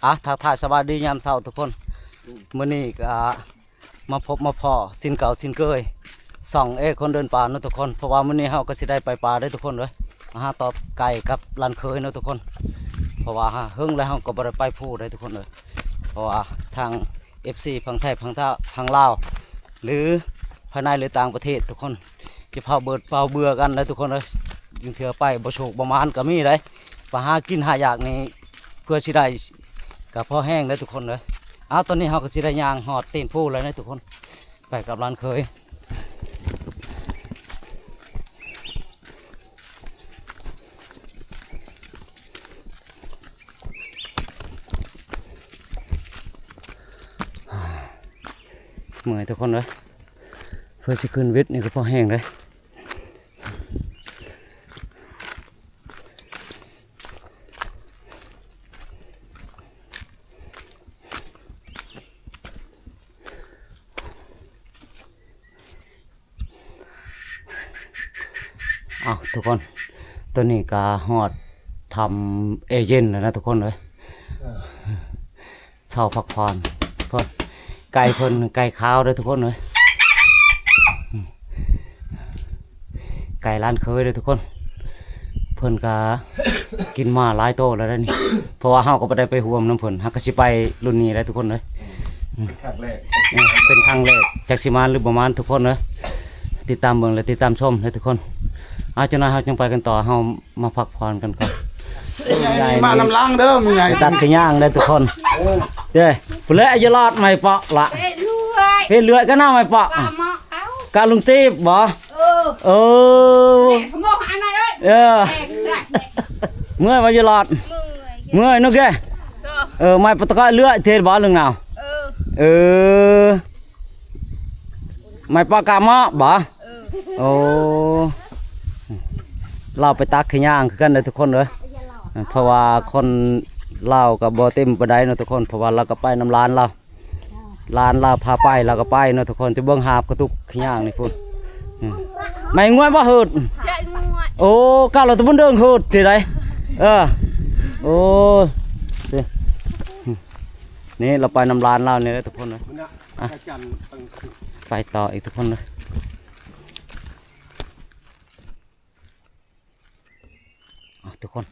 ອ່ະ ທັກທາຍສະບາຍດີຍາມເຊົ້າທຸກຄົນ. ມື້ນີ້ກໍມາພົບມາພໍ້ເຊັ່ນເກົ່າເຊັ່ນເຄີຍ ຊ່ອງເອຄົນເດີນປ່າເນາະທຸກຄົນ. ເພາະວ່າມື້ນີ້ເຮົາກໍຊິໄດ້ໄປປ່າເດີທຸກຄົນເດີ ມາຫາຕໍ່ໄກ່ກັບຫຼານເຂີຍເນາະທຸກຄົນ. ເພາະວ່າເຫິງແລ້ວເຮົາກໍບໍ່ໄດ້ໄປພູເດີທຸກຄົນເດີ. ເພາະວ່າທາງເອັຟຊີຝັ່ງໄທ ຝັ່ງລາວ ຫຼືພາຍໃນ ຫຼືຕ່າງປະເທດທຸກຄົນ ຈະເຜົາເບີດເຜົາເບື່ອກັນເດີທຸກຄົນເດີ. ບາງເທື່ອໄປບໍ່ໂຊກບໍ່ໝານກໍມີເດ້. ໄປຫາກິນຫາຢາກນີ້ ເພື່ອຊິໄດ້ກໍພໍແຮງເດີທຸກຄົນເດີ. ເອົາ ຕອນນີ້ເຮົາກໍຊິໄດ້ຍ່າງຮອດຕີນພູແລ້ວເດີທຸກຄົນ ໄປກັບຫຼານເຂີຍ. ເມື່ອຍທຸກຄົນເອີຍ ເພື່ອຊິຂຶ້ນວິດນີ້ກໍພໍແຮງເດ້. ເອົາ ທຸກຄົນ ຕອນນີ້ກໍຮອດຖ້ຳເອເຢັນແລ້ວນະທຸກຄົນເອີຍ. ເຊົາພັກຜ່ອນ ເພິ່ນ ໄກ່ເພິ່ນ ໄກ່ຂາວເດີທຸກຄົນເອີຍ ໄກ່ຫຼານເຂີຍເດີທຸກຄົນ. ເພິ່ນກະກິນມາຫຼາຍໂຕແລ້ວເດ້ນີ້ ເພາະວ່າເຮົາກໍບໍ່ໄດ້ໄປຮ່ວມນຳເພິ່ນ ເຮົາກໍຊິໄປລຸ້ນນີ້ແຫຼະທຸກຄົນເອີຍ. ເປັນຄັ້ງແລກ ເອີ ເປັນຄັ້ງແລກ ຈັກຊິມານຫຼືບໍ່ມານທຸກຄົນເອີຍ. ຕິດຕາມເບິ່ງ ແລະ ຕິດຕາມຊົມເດີທຸກຄົນ. ເອົາ ຈັກໜ້ອຍເຮົາຈຶ່ງໄປກັນຕໍ່ ເຮົາ ມາພັກຜ່ອນກັນກ່ອນ. ມານຳຫຼັງເດີ ມີໃຫຍ່ ຕັດກະຍ່າງເດີທຸກຄົນເດີ. ພຸ້ນແຫຼະ ຢ່າລອດໄມ້ເປາະລະ ເຮັດເລື້ອຍ ເຮັດເລື້ອຍກັນນະໄມ້ເປາະ ກະລຸງຕີບບໍ? ເອີ ເອີ ເມື່ອຍບໍ່ ຢ່າລອດ? ເມື່ອຍ ເມື່ອຍເນາະແກ. ເອີ ໄມ້ປະຕະກອຍເລື່ອຍເທດບໍ ລຶງນາວ? ເອີ ເອີ ໄມ້ປະກາເມາະບໍ? ເອີ ໂອ້ ລາວໄປຕັກຂີ້ຍ່າງຄືກັນເດີທຸກຄົນເດີ. ເພາະວ່າຄົນລາວກໍບໍ່ເຕັມປານໃດເນາະທຸກຄົນ ເພາະວ່າລາວກໍໄປນຳຫຼານລາວ ຫຼານລາວພາໄປ ລາວກໍໄປເນາະທຸກຄົນ. ຈະເບິ່ງຫາບກະຕຸກຂີ້ຍ່າງນີ້ພຸ້ນ ອືມ ໄມ້ງວຍບໍ່ເຮີດ? ໂອ້ ກະລາວຕະບຸນເດີງເຮີດທີ່ໃດ. ເອີ ໂອ້ ນີ້ລາວໄປນຳຫຼານລາວນີ້ແຫຼະທຸກຄົນເດີ. ອ່ະ ໄປຕໍ່ອີກທຸກຄົນເດີ. ເອົາ ທຸກຄົນ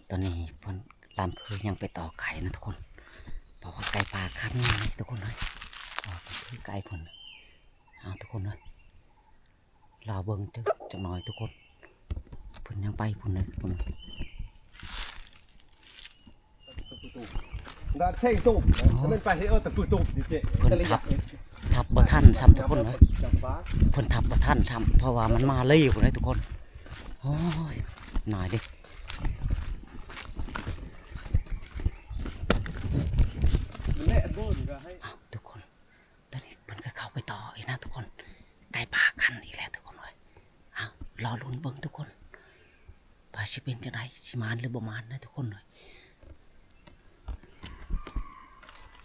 ຕອນນີ້ເພິ່ນ ຫຼານເຂີຍຍັງໄປຕໍ່ໄກ່ນະທຸກຄົນ ເພາະວ່າໄກ່ປ່າຄັນນີ້ທຸກຄົນເອີຍ. ເອົາ ໄກ່ເພິ່ນ ເອົາ ທຸກຄົນເອີຍ ລໍເບິ່ງຈັກ ຈັກໜ້ອຍທຸກຄົນ ເພິ່ນຍັງໄປພຸ້ນເດີທຸກຄົນ. ເພິ່ນທັບ ທັບບໍ່ທັນຊ້ຳທຸກຄົນເອີຍ ເພິ່ນທັບບໍ່ທັນຊ້ຳ ເພາະວ່າມັນມາເລັວພຸ້ນເດີທຸກຄົນ. ໂອ້ຍ ໜ້ອຍເດ້ ເອົາ ທຸກຄົນ. ຕອນນີ້ເພິ່ນກໍເຂົ້າໄປຕໍ່ອີກນະທຸກຄົນ ໄກ່ປ່າຄັນອີກແລ້ວທຸກຄົນເອີຍ. ເອົາ ລໍລຸ້ນເບິ່ງທຸກຄົນ ວ່າຊິເປັນຈັ່ງໃດ ຊິໝານຫຼືບໍ່ໝານນະທຸກຄົນເອີຍ.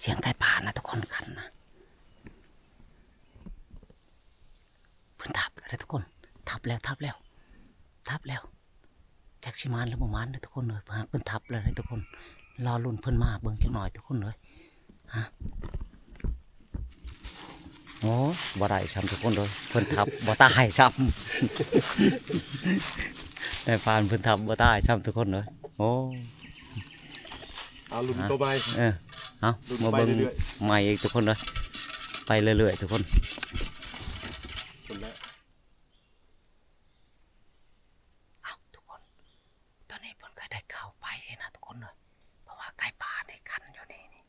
ສຽງໄກ່ປ່ານະທຸກຄົນ ຄັນນະ. ເພິ່ນທັບແລ້ວເດີທຸກຄົນ ທັບແລ້ວ ທັບແລ້ວ ທັບແລ້ວ. ຈັກຊິມານຫຼືບໍ່ມານເດີທຸກຄົນເອີຍ ຫາກເພິ່ນທັບແລ້ວເດີທຸກຄົນ. ລໍລຸ້ນເພິ່ນມາເບິ່ງຈັກໜ້ອຍທຸກຄົນເອີຍ. ຮະ ໂອ້ ບໍ່ໄດ້ຊ້ຳທຸກຄົນເອີຍ ເພິ່ນທັບບໍ່ຕາຍຊ້ຳ. ນາຍພານເພິ່ນທັບບໍ່ຕາຍຊ້ຳທຸກຄົນເອີຍ. ໂອ້ ເອົາລຸ້ນຕໍ່ໃໝ່ ເອີ ເອົາ ມາເບິ່ງໃໝ່ອີກທຸກຄົນເດີ ໄປເລື້ອຍໆທຸກຄົນ. ເອົາ ທຸກຄົນ ຕອນນີ້ເພິ່ນກໍໄດ້ເຂົ້າໄປນະທຸກຄົນເອີຍ ເພາະວ່າໄກ່ປ່ານີ້ຄັນຢູ່ນີ້ນີ້.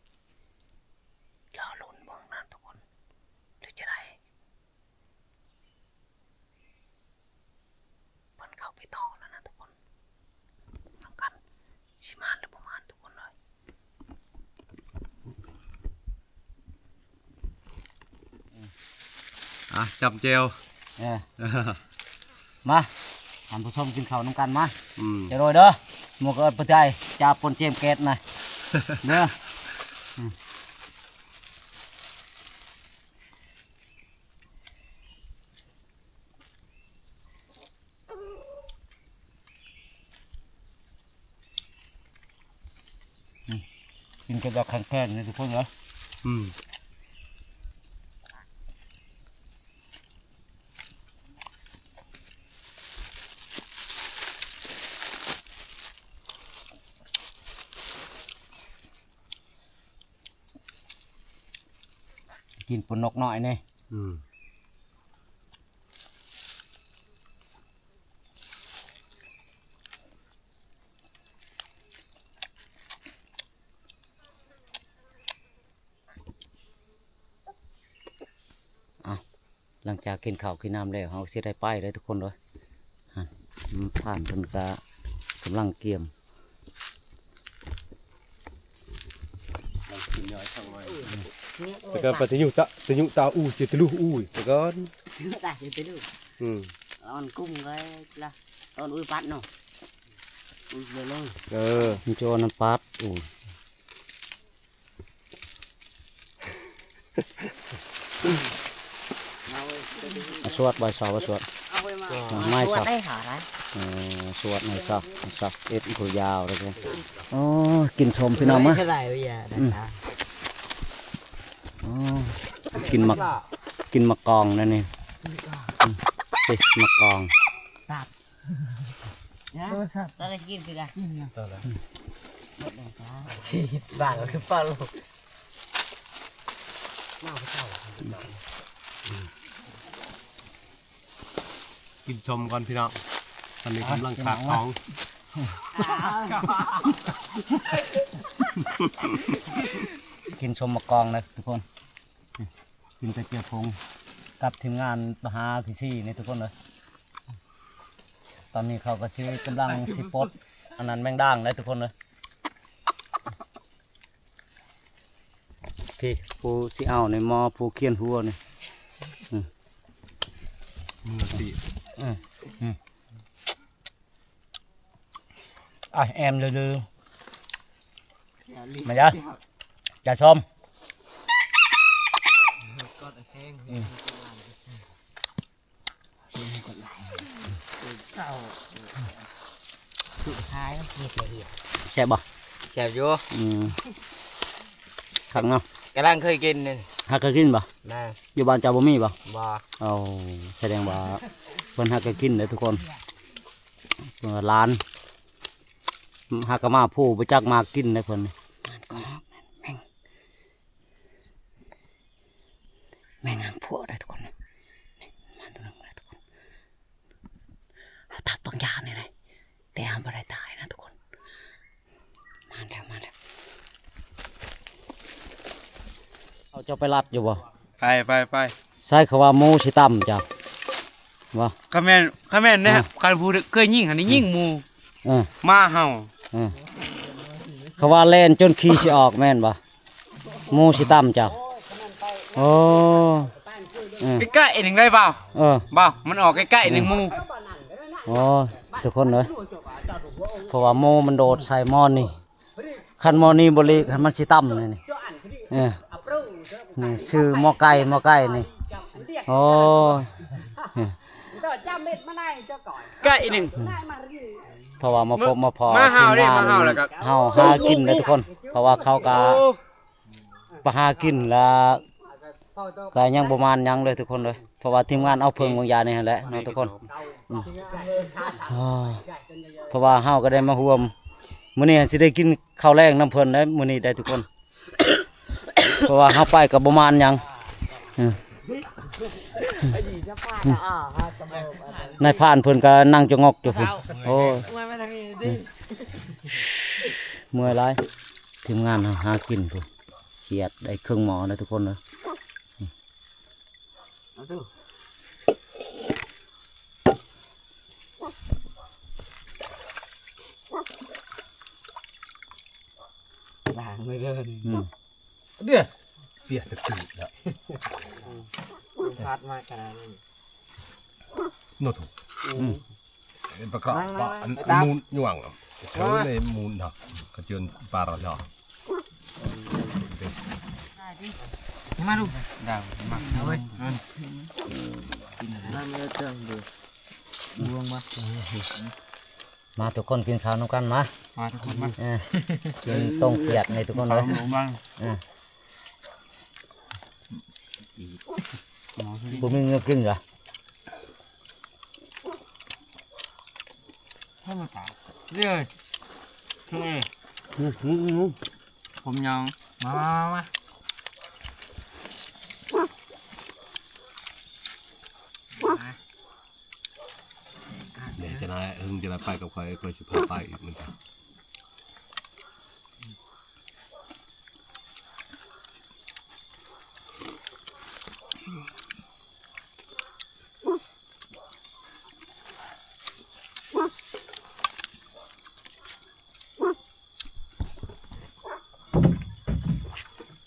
ລໍລຸ້ນເບິ່ງນະທຸກຄົນ ຫຼືຈະໄດ້ ເພິ່ນເຂົ້າໄປຕໍ່ແລ້ວນະທຸກຄົນ ນຳກັນ ຊິມານຫຼືບໍ່ມານທຸກຄົນເອີຍ. ອ່ະ ຈ້ຳແຈ່ວ ເອີ ມາ ທ່ານຜູ້ຊົມກິນເຂົ້ານຳກັນມາ. ອືມ ຈະໂດຍເດີ ໝູ່ກໍເອີ້ນປະເທດໄທ ຈາປົນເຈມແກດນະ ເດີ. ອືມ ອືມ ກິນກັບດອກແຄນໆນີ້ທຸກຄົນເອີຍ. ອືມ. ກິນປົນນົກນ້ອຍນີ້. ອືມ. ອ່ະ ຫຼັງຈາກກິນເຂົ້າກິນນ້ຳແລ້ວ ເຮົາຊິໄດ້ໄປເດີທຸກຄົນເດີ. ຫັ້ນ ທ່ານເພິ່ນກະກຳລັງກຽມ ແລ້ວກໍປະຕິຍຸຕະ ຕະຍຸຕາອູ ເຈຕະລຸອູ ຕະກອນ ຕາເຈຕະລຸ ອືມ ອອນກຸ້ມເລີຍລະ ຕອນອຸຍປັດເນາະ. ເອີ ມັນຈະເອົານ້ຳປາດ ໂອ້ຍ ມາສວດ ໄຫວ້ສາວ ມາສວດ ເອົາໄວ້ມາ ມາສວດ ໄມ້ສາວ ໄດ້ຫາໄດ້ ເອີ ສວດໄມ້ສາວ ໄມ້ສາວ ເອັດຜູ້ຍາວເລີຍ. ໂອ້ ກິນສົ້ມພີ່ນ້ອງມາ ໂອ້ ກິນໝາກ ກິນໝາກກອງນັ້ນນີ້ ອືມ ນີ້ໝາກກອງ ຕັບ ນະ ຕອນແລກກິນຄືກັນ ກິນຫຍັງ ຕອນແລກ ບ້ານກໍຄືປ້າລູກ ມາເຂົ້າ ກິນສົ້ມກ່ອນພີ່ນ້ອງ ຕອນນີ້ກຳລັງຂາຂອງ ກິນສົ້ມໝາກກອງເດີທຸກຄົນ. ກິນແຕ່ເຈ້ຍຜົງກັບທີມງານປະຫາຂີ້ຊີ້ນີ້ທຸກຄົນເອີຍ. ຕອນນີ້ເຂົາກໍຊິກຳລັງຊິປົດອັນນັ້ນແມງດາງໄດ໋ທຸກຄົນເອີຍ. ທີ່ຜູ້ຊິເອົານີ້ໝໍ້ຜູ້ຂຽນຫົວນີ້ ອືມ ມືອາຊີບ ອືມ ອືມ. ອ່ະ ແອມລືໆ ມາຢາ ຈາຊອມ ອືມ ແຊບບໍ່? ແຊບຢູ່ ອືມ ຄັກເນາະ ກຳລັງເຄີຍກິນນີ້ ຫາກະກິນບໍ່? ນະ ຢູ່ບ້ານເຈົ້າບໍ່ມີບໍ່? ບໍ່ ເອົາ ສະແດງວ່າເພິ່ນຫາກະກິນເດີທຸກຄົນ. ເອີ ຫຼານ ຫາກະມາຜູ້ບໍ່ຈັກມາກິນເດ້ເພິ່ນ ແມງ ແມງຫາງພວກເດ້ທຸກຄົນ ມາຕົວໜຶ່ງເດ້ທຸກຄົນ ເຮົາທັບບາງຢ່າງນີ້ເດ້ ແຕ່ເຮົາບໍ່ໄດ້ຕາຍນະທຸກຄົນ ມາແລ້ວ ມາແລ້ວ ເອົາ ເຈົ້າໄປລັດຢູ່ບໍ່? ໄປ ໄປ ໄປ ໃສ ເຂົາວ່າໝູຊິຕຳເຈົ້າ ບໍ່ ຄັນແມ່ນ ຄັນແມ່ນແນະ ອ່າ ຄັນຜູ້ເຄີຍຍິງຫັ້ນໄດ້ຍິງໝູ ເອີ ໝາເຫົ່າ ເອີ ເຂົາວ່າແລ່ນຈົນຂີ້ຊິອອກແມ່ນບໍ່? ໝູຊິຕຳເຈົ້າ ໂອ້ ເອີ ໃກ້ໆໜຶ່ງໄດ້ບໍ່? ເອີ ບໍ່ ມັນອອກໃກ້ໆໜຶ່ງໝູ ໂອ້ ທຸກຄົນເອີຍ ເພາະວ່າໝູມັນໂດດໃສ່ໝໍ້ນີ້ ຄັນໝໍ້ນີ້ບໍ່ຫຼີກ ມັນຊິຕຳນີ້ ເອີ ນີ້ຊື່ໝໍ້ໄກ່ ໝໍ້ໄກ່ນີ້ ໂອ້ຍ ໃກ້ໜຶ່ງ ເພາະວ່າມາພົບມາພໍ້ ມາຫາເດ້ ທີມງານ ມາຫາແລ້ວກໍ ເຮົາຫາກິນເດ້ທຸກຄົນ ເພາະວ່າເຂົາກໍ ໂອ້ ໄປຫາກິນແລ້ວ ກໍຍັງບໍ່ມານຫຍັງເລີຍທຸກຄົນເອີຍ ເພາະວ່າທີມງານເອົາເຜິ້ງບາງຢ່າງນີ້ຫັ້ນແຫຼະເນາະທຸກຄົນ ອືມ ເພາະວ່າເຮົາກໍໄດ້ມາຮ່ວມ ມື້ນີ້ຊິໄດ້ກິນເຂົ້າແລງນຳເພິ່ນໄດ໋ ມື້ນີ້ໄດ໋ທຸກຄົນ ເພາະວ່າເຮົາໄປກໍບໍ່ມານຫຍັງ ເອີ ນາຍພານເພິ່ນກໍນັ່ງຈະງອກຢູ່ພຸ້ນ ໂອ້ຍ ເມື່ອຍຫຼາຍ ທີມງານເຮົາຫາກິນພຸ້ນ ຂຽດໄດ້ເຄິ່ງໝໍ້ແລ້ວທຸກຄົນເອີຍ ເອົາຕູ້ ລ້າງໄວ້ເດີ ອືມ ເດ້ ເປຍກະຕິລະ ມັນພັດມາຂະໜາດນີ້ ໂນໂຕ ອືມ ເປັນປະກອບ ອັນ ອັນມູນຍວງ ເຊີນເລີຍມູນເນາະ ກະເຈີນປາລະເນາະ ມາດູ ດາວ ມາ ເອົາເວີຍ ກິນ ນ້ຳເອີ ເຈີນເດີ ບວງມາ ມາທຸກຄົນກິນເຂົ້ານຳກັນມາ ມາທຸກຄົນມາ ເອີ ກິນຕົ້ມປຽກນີ້ທຸກຄົນເດີ ເຂົ້ານຳກັນ ເອີ ບໍ່ມີເງືອກິນເດີ ທຳມະດາເລີຍ ເອີ ອືມ ອືມ ອືມ ຜົມຍາວ ມາ ມາ ມາ ມາ ມາ. ເດ ຈະໄດ້ ເອີ ຈະໄດ້ໄປກັບຂ້ອຍ ຂ້ອຍຊິພາໄປອີກເໝືອນກັນ.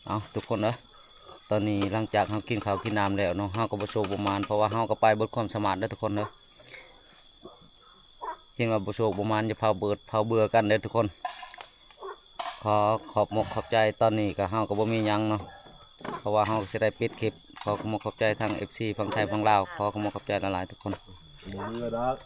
ເອົາ ທຸກຄົນເອີຍ ຕອນນີ້ຫຼັງຈາກເຮົາກິນເຂົ້າກິນນ້ຳແລ້ວເນາະ ເຮົາກໍບໍ່ໂຊກບໍ່ໝານ ເພາະວ່າເຮົາກໍໄປເບິດຄວາມສາມາດເດີທຸກຄົນເດີ. ເຫັນວ່າບໍ່ໂຊກບໍ່ໝານ ຢ່າເຜົາເບີດເຜົາເບື່ອກັນເດີທຸກຄົນ. ຂໍຂອບມົກຂອບໃຈ ຕອນນີ້ກໍເຮົາກໍບໍ່ມີຫຍັງເນາະ ເພາະວ່າເຮົາກໍຊິໄດ້ປິດຄລິບ. ຂໍຂອບມົກຂອບໃຈທາງເອັບຊີຝັ່ງໄທຝັ່ງລາວ ຂໍຂອບມົກຂອບໃຈຫຼາຍໆທຸກຄົນ. ບໍ່ເບື່ອດອກ.